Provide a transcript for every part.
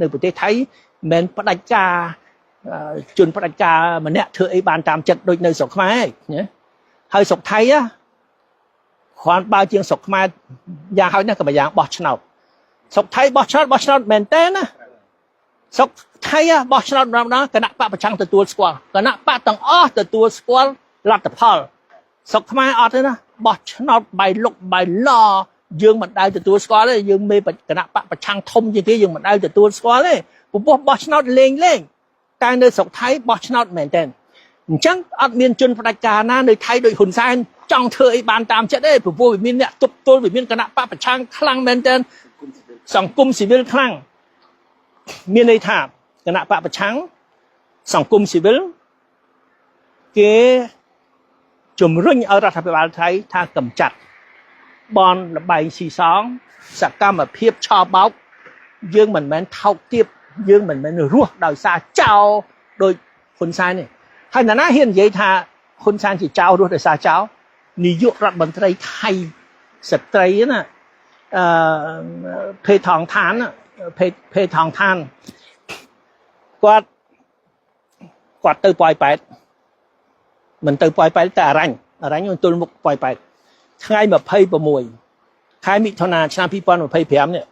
នៅប្រទេសថៃមិនមែនផ្ដាច់ការជនផ្ដាច់ការម្នាក់ធ្វើអីបានតាមចិត្តដូចនៅស្រុកខ្មែរណាហើយស្រុកថៃគ្រាន់បើជាងស្រុកខ្មែរយ៉ាងហើយណាក៏មួយយ៉ាងបោះឆ្នោតស្រុកថៃបោះឆ្នោតបោះឆ្នោតមែនតើណាស្រុកថៃបោះឆ្នោតម្ដងម្ដងគណៈបកប្រឆាំងទទួលស្គាល់គណៈបកទាំងអស់ទទួលស្គាល់លទ្ធផលស្រុកខ្មែរអត់ទេណាបោះឆ្នោតបៃលុកបៃឡយើងមិនដែលទទួលស្គាល់ទេយើងមេគណៈបកប្រឆាំងធំជាងគេយើងមិនដែលទទួលស្គាល់ទេពពោះបោះឆ្នោតលេងលេងតែនៅស្រុកថៃបោះឆ្នោតមែនតើអញ្ចឹងអត់មានជនផ្ដាច់ការណានៅថៃដូចហ៊ុនសែនចង់ធ្វើអីបានតាមចិត្តទេព្រោះវាមានអ្នកទប់ទល់វាមានគណៈបកប្រឆាំងខ្លាំងមែនតើសង្គមស៊ីវិលខ្លាំងមានន័យថាគណៈបកប្រឆាំងសង្គមស៊ីវិលគេជំរុញឲ្យរដ្ឋាភិបាលថៃថាកម្ចាត់បនលបែងស៊ីសងសកម្មភាពឆោបោកយើងមិនមែនថោកទាបយើងមិនមែនរស់ដោយសារចោលដោយហ៊ុនសែនទេហើយណានាហ៊ាននិយាយថាហ៊ុនសែនជាចោលរស់ដោយសារចោលនាយករដ្ឋមន្ត្រីថៃស្ត្រីណាអឺភេថងឋានភេភេថងឋានគាត់គាត់ទៅប៉ោយប៉ែតមិនទៅប៉ោយប៉ែតតែអរញ្ញអរញ្ញទល់មុខប៉ោយប៉ែតថ្ងៃ26ខែមិថុនាឆ្នាំ2025នេះ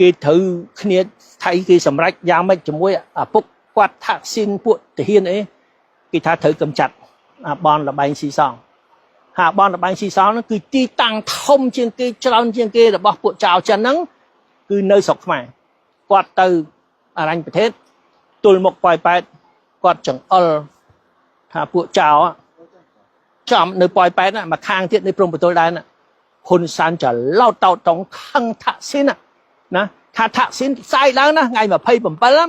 គេត្រូវគ្នាថៃគេសម្រេចយ៉ាងម៉េចជាមួយឪពុកគាត់ថាក់ស៊ីនពួកទាហានអីគេថាត្រូវកម្ចាត់អាបនលបែងស៊ីសងហាបនលបែងស៊ីសងហ្នឹងគឺទីតាំងធំជាងគេច្រើនជាងគេរបស់ពួកចៅចិនហ្នឹងគឺនៅស្រុកខ្មែរគាត់ទៅអរញ្ញប្រទេសទល់មុខប៉ោយប៉ែតគាត់ចង្អុលថាពួកចៅចំនៅប៉ោយប៉ែតមកខាងទៀតនៅព្រំប្រទល់ដែរណាហ៊ុនសែនចឡោតតោតងខឹងថាក់ស៊ីនណាថាថាក់ស៊ីនផ្សាយឡើងណាថ្ងៃ27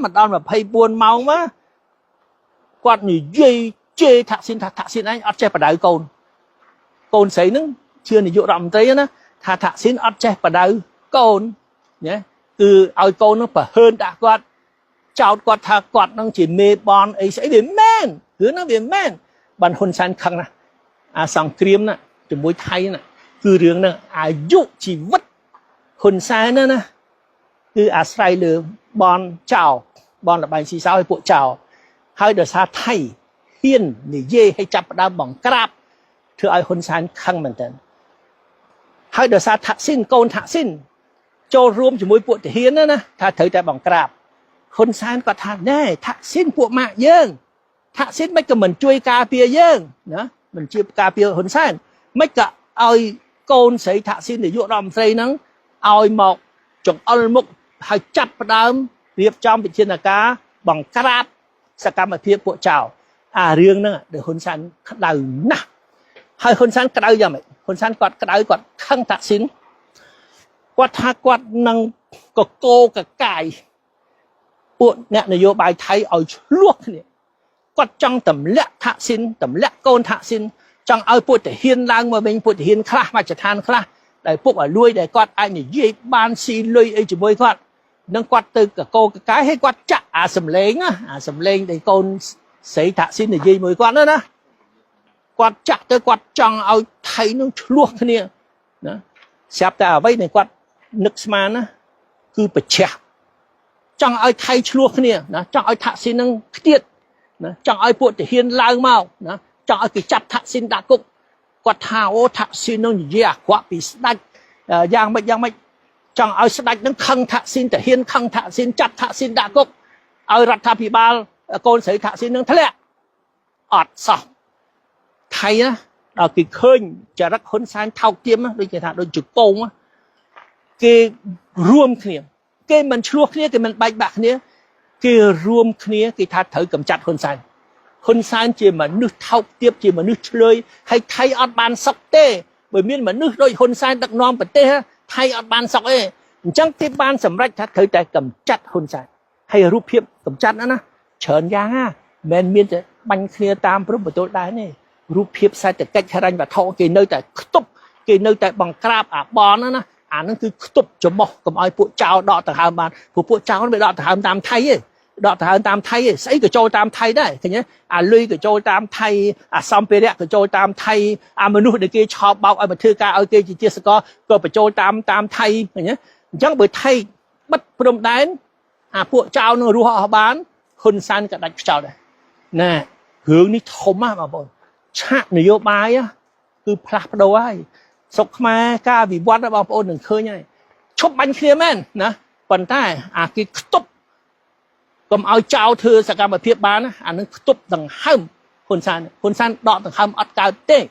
មកដល់24ម៉ោងមកគាត់និយាយជេរថាក់ស៊ីនថាថាក់ស៊ីនឯងអត់ចេះបដៅកូនកូនស្រីហ្នឹងជានាយករដ្ឋមន្ត្រីណាថាថាក់ស៊ីនអត់ចេះបដៅកូនណាគឺឲ្យកូនហ្នឹងប្រហើនដាក់គាត់ចោតគាត់ថាគាត់នឹងជាមេបនអីស្អីវាមែនរឿងហ្នឹងវាមែនបានហ៊ុនសែនខឹងណាអាសង្គ្រាមណាជាមួយថៃណាគឺរឿងហ្នឹងអាយុជីវិតហ៊ុនសែនណាណាគឺអាស្រ័យលើបនចោបនលបែងស៊ីសោឲ្យពួកចោហើយដោយសារថៃហ៊ាននិយាយឲ្យចាប់ផ្ដើមបង្ក្រាបធ្វើឲ្យហ៊ុនសែនខឹងមែនទែនហើយដោយសារថាក់ស៊ីនកូនថាក់ស៊ីនចូលរួមជាមួយពួកទាហានណាណាថាត្រូវតែបង្ក្រាបហ៊ុនសែនគាត់ថាណែថាក់ស៊ីនពួកម៉ាក់យើងថាក់ស៊ីនមិនក៏មិនជួយការពារយើងណាមិនជាការពារហ៊ុនសែនមិនក៏ឲ្យកូនស្រីថាក់ស៊ីននាយករដ្ឋមន្ត្រីហ្នឹងឲ្យមកចង្អុលមុខហើយចាប់ផ្ដើមរៀបចំវិធានការបង្ក្រាបសកម្មភាពពួកចៅអារឿងហ្នឹងដែលហ៊ុនសែនក្តៅណាស់ហើយហ៊ុនសែនក្តៅយ៉ាងម៉េចហ៊ុនសែនគាត់ក្តៅគាត់ខឹងតាក់ស៊ីនគាត់ថាគាត់នឹងកកកកាយពួកអ្នកនយោបាយថៃឲ្យឆ្លោះគ្នាគាត់ចង់ទម្លាក់ថាក់ស៊ីនទម្លាក់កូនថាក់ស៊ីនចង់ឲ្យពួកទាហានឡើងមកវិញពួកទាហានខ្លះមជ្ឈដ្ឋានខ្លះដែលពុកឲ្យលួយដែលគាត់អាចនិយាយបានស៊ីលុយអីជាមួយគាត់នឹងគាត់ទៅកកកកាយឲ្យគាត់ចាក់អាសំលេងអាសំលេងដែលកូនស្រីថាក់ស៊ីននិយាយមួយគាត់ណាគាត់ចាក់ទៅគាត់ចង់ឲ្យថៃនឹងឆ្លោះគ្នាណាស្រាប់តែអ្វីដែលគាត់នឹកស្មានណាគឺប្រឆាះចង់ឲ្យថៃឆ្លោះគ្នាណាចង់ឲ្យថាក់ស៊ីននឹងខ្ទាតណាចង់ឲ្យពួកទាហានឡើងមកណាចង់ឲ្យគេចាប់ថាក់ស៊ីនដាក់គុកគាត់ថាអូថាក់ស៊ីននឹងនិយាយអាក្រក់ពីស្ដេចយ៉ាងម៉េចយ៉ាងម៉េចចង់ឲ្យស្ដេចនឹងខឹងថាក់ស៊ីនទាហានខឹងថាក់ស៊ីនចាប់ថាក់ស៊ីនដាក់គុកឲ្យរដ្ឋាភិបាលកូនស្រីថាក់ស៊ីននឹងធ្លាក់អត់សោះថៃណាដល់គេឃើញចរិតហ៊ុនសែនថោកទាបដូចគេថាដូចជកងគេរួមគ្នាគេមិនឆ្លោះគ្នាគេមិនបែកបាក់គ្នាគេរួមគ្នាគេថាត្រូវកម្ចាត់ហ៊ុនសែនហ៊ុនសែនជាមនុស្សថោកទាបជាមនុស្សឆ្លើយហើយថៃអត់បានសុខទេបើមានមនុស្សដូចហ៊ុនសែនដឹកនាំប្រទេសថៃអត់បានសុខទេអញ្ចឹងគេបានសម្រេចថាត្រូវតែកម្ចាត់ហ៊ុនសែនហើយរូបភាពកម្ចាត់ណាណាច្រើនយ៉ាងណាមិនមានតែបាញ់គ្នាតាមព្រំប្រទល់ដែរទេរូបភាពសេដ្ឋកិច្ចហិរញ្ញវត្ថុគេនៅតែខ្ទប់គេនៅតែបង្ក្រាបអាបនណាណាអាហ្នឹងគឺខ្ទប់ច្រមុះកុំឲ្យពួកចៅដកដង្ហើមបានព្រោះពួកចៅមិនដកដង្ហើមតាមថៃទេដកដង្ហើមតាមថៃទេស្អីក៏ចូលតាមថៃដែរឃើញទេអាលុយក៏ចូលតាមថៃអាសម្ភារៈក៏ចូលតាមថៃអាមនុស្សដែលគេឆោបបោកឲ្យមកធ្វើការឲ្យគេជាជាសកលក៏បញ្ចូលតាមតាមថៃឃើញទេអញ្ចឹងបើថៃ បិទព្រំដែនអាពួកចៅនឹងរស់អស់បានហ៊ុនសែនក៏ដាច់ខ្យល់ដែរណែរឿងនេះធំណាស់បងប្អូនឆាកនយោបាយគឺផ្លាស់ប្ដូរហើយស្រុកខ្មែរការវិវត្តបងប្អូននឹងឃើញហើយឈប់បាញ់គ្នាមែនណាប៉ុន្តែអាគេខ្ទប់កុំឲ្យចោលធ្វើសកម្មភាពបានអានឹងខ្ទប់ដង្ហើមហ៊ុនសែនហ៊ុនសែនដកដង្ហើមអត់កើតទេ។